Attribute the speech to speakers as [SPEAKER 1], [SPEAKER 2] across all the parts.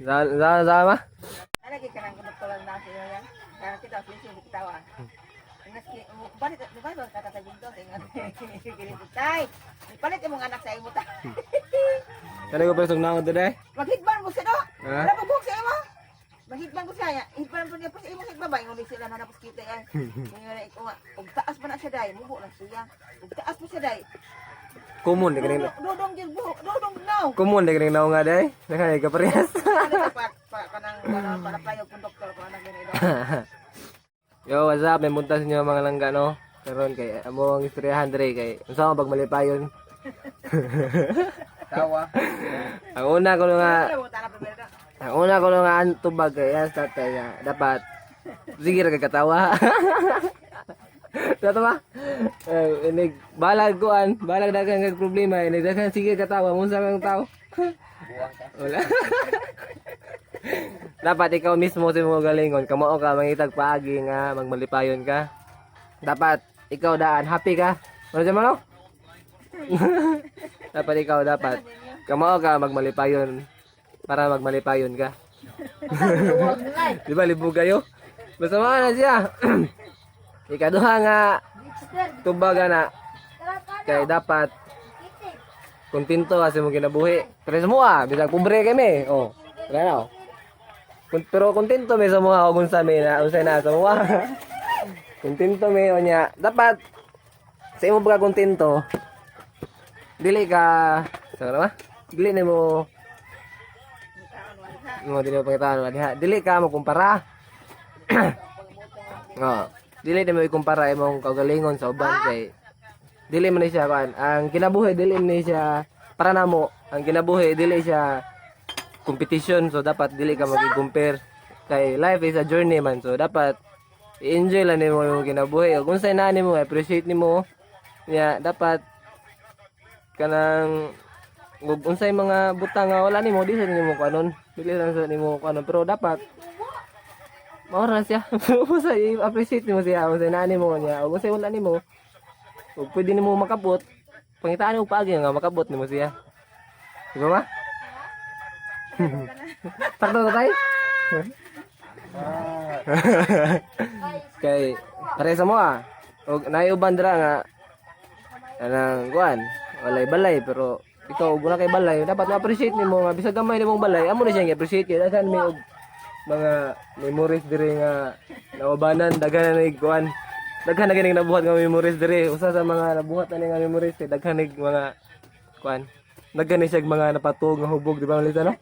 [SPEAKER 1] Sa sa sa ma?
[SPEAKER 2] Ano kay kanang konduktor na siya yan? Kaya kita sisi di kitawa. Naski balik di ba ba katatay dito ingat. Tay. Palit imong anak sa imo ta.
[SPEAKER 1] Kani ko presong naon today?
[SPEAKER 2] Maghigban mo siya do.
[SPEAKER 1] Ha?
[SPEAKER 2] Wala pa buhok sa imo. Maghigban ko siya. Higban po niya pa sa imong higban ba ingon sila na napos kita yan. Ingon na ikaw nga. Og taas pa na siya day, mubo na siya. Og taas pa siya day.
[SPEAKER 1] Kumon di kani.
[SPEAKER 2] Dudong dudong gyud buhok, dudong now.
[SPEAKER 1] Kumon di kani naon nga day. Nakay ka parehas.
[SPEAKER 2] Ano ka pa kanang para playo konduktor ko anak gani do.
[SPEAKER 1] Yo, what's up? May munta sa inyo mga langga, no? Karon kay amo ang istoryahan dre kay unsa man pagmalipayon.
[SPEAKER 3] Tawa.
[SPEAKER 1] Ang una ko nga
[SPEAKER 2] Wala mo tana primero.
[SPEAKER 1] Ang una ko nga ang tubag kay yan sa tatay nga dapat sige ra kay katawa. Dato ba? Eh, inig balag kuan, balag daghang kag problema, inig daghan sige katawa mo sa kang tao.
[SPEAKER 3] Buwang ka.
[SPEAKER 1] Wala. Dapat ikaw mismo sa imong galingon, kamao ka mangitag paagi nga magmalipayon ka. Dapat ikaw daan happy ka. Ano siya mano? Dapat ikaw dapat kamao ka magmalipayon para magmalipayon ka. Di ba libog kayo? Basta mga na siya. Ikaduha nga tubaga na kay dapat kontento ka sa imong kinabuhi. Pero sa mua, bisag pobre kami. Oh, wala na oh. Pero kontento mi sa mga og unsa mi na unsay na sa mua. Kontento mi unya. Dapat sa imong pagka kontento dili ka sa ba? Dili nimo mo dili mo pangitaan wala diha. Dili ka mo kumpara. Oh, dili nimo ikumpara imong kaugalingon sa uban kay dili man ni siya kuan. Ang kinabuhi dili man ni siya para namo. Ang kinabuhi dili siya competition, so dapat dili ka magki-compare kay life is a journey man, so dapat i-enjoy lang nimo yung kinabuhi ug unsay naa nimo appreciate nimo nya. Dapat kanang ug unsay mga butang nga wala nimo di sa nimo kuanon, dili lang sa nimo kuanon, pero dapat mao ra siya. Usa i-appreciate nimo siya unsay naa nimo nya ug unsay wala nimo ug pwede nimo makabot, pangitaan mo paagi nga makabot nimo siya, di ba ma? Sakto na tayo? Kay pare sa mo ah. Og naay uban dira nga anang kuan, walay balay, pero ikaw og wala kay balay, dapat ma-appreciate nimo nga bisag gamay nimong balay, amo na siya appreciate kay daghan may og mga memories diri nga naubanan, daghan na nig kuan. Daghan na gining nabuhat nga memories diri. Usa sa mga nabuhat na ni nga memories kay daghan nig mga kuan. Daghan ni siya mga napatuog nga hubog, di ba Melissa, no?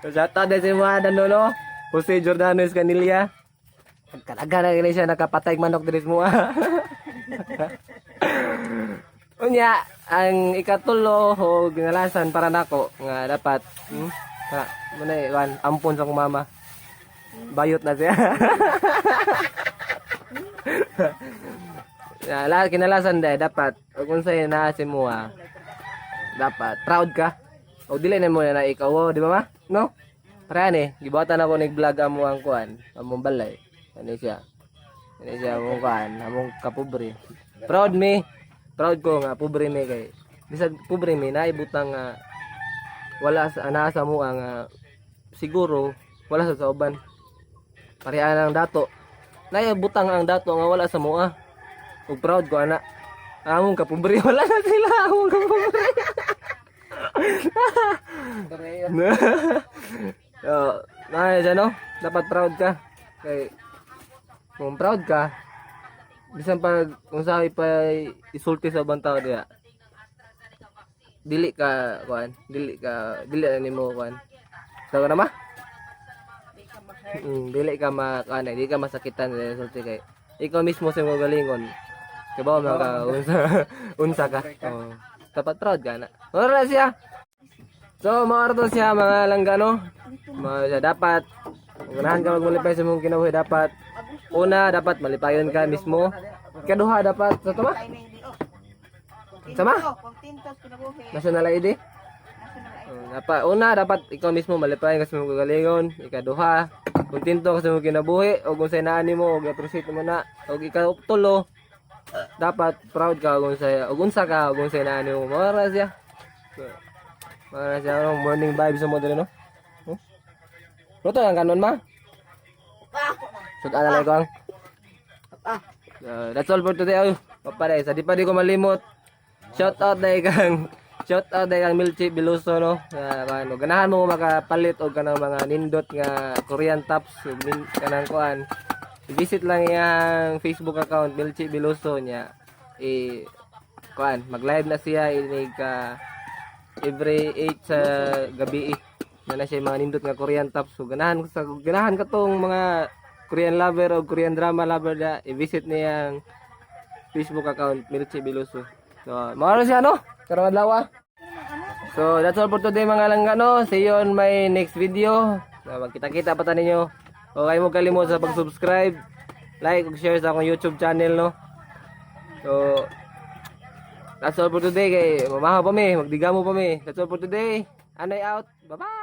[SPEAKER 1] Shout out din si mga Danolo, Jose Giordano Escanilla. Kalaga na gini siya nakapatay manok diri sa mua. Unya, ang ikatulo o ginalasan para nako nga dapat ha, muna iwan ampon sa akong mama. Bayot na siya. Ya, lahat kinalasan dahil dapat ug unsay naa si mua dapat proud ka. O dili na mo na ikaw, oh, di ba ma? No? Parehan eh, gibuhatan ako nig vlog amo ang kuan, among balay. Ano siya? Ano siya among kuan, among kapobre. Proud me. Proud ko nga pobre me kay bisag pobre me naibutang nga wala sa naa sa mua nga siguro wala sa uban. Parehan ang dato. Naibutang ang dato nga wala sa mua. Ug proud ko ana. Among kapobre wala na sila among kapobre. So, na siya, no? Dapat proud ka. Kay kung proud ka, bisan pag kung sabi pa isulti sa ubang tao diya. Dili ka kuan, dili ka dili na nimo kuan. Sabi na ma?
[SPEAKER 2] Di ka ma-hurt.
[SPEAKER 1] Dili ka ma kuan, dili ka masakitan sa isulti kay ikaw mismo sa imong galingon. Kabaw man ka unsa unsa ka. Oh. Dapat proud ka na. Wala siya. So, mga to siya mga langgano. Mga siya, dapat kung ganahan ka magmalipay sa imong kinabuhi dapat una dapat malipayon ka mismo. Ikaduha dapat sa tama?
[SPEAKER 2] Tay na hindi oh.
[SPEAKER 1] Sama?
[SPEAKER 2] Kontento sa kinabuhi.
[SPEAKER 1] National ID.
[SPEAKER 2] National ID.
[SPEAKER 1] Oh, dapat una dapat ikaw mismo malipayon ka sa imong kagalingon. Ikaduha, kontento ka sa imong kinabuhi ug unsay naa nimo ug appreciate mo na. Ug ikatulo, dapat proud ka ug unsay ug unsa ka ug unsay naa nimo. Mao ra siya. So, mao ra siya, ano, morning vibes mo diri no. Luto ang kanon, ma?
[SPEAKER 2] Pa.
[SPEAKER 1] Sud-an na lang ko ang.
[SPEAKER 2] Pa.
[SPEAKER 1] That's all for today. Ay, papaday, sa di pa di ko malimot. Shout out dahil kang Milchi Biluso, no. Na ano, ganahan mo makapalit og kanang mga nindot nga Korean tops ug kanang kuan. I-visit lang iyang Facebook account, Milchi Biluso, niya. I kuan, mag-live na siya inig ka every 8 sa gabi eh. Na siya yung mga nindot nga Korean tops. So ganahan ka tong mga Korean lover o Korean drama lover da, i-visit niya ang Facebook account, Milchi Biluso. So, mga ano siya, no? Karong adlaw ah. So, that's all for today, mga langgano. See you on my next video. So, magkita-kita pa ta ninyo. O kayo mo kalimot sa pag-subscribe, like ug share sa akong YouTube channel, no. So, that's all for today kay mamahaw pa mi, magdigamo pa mi. That's all for today. Anay out. Bye-bye.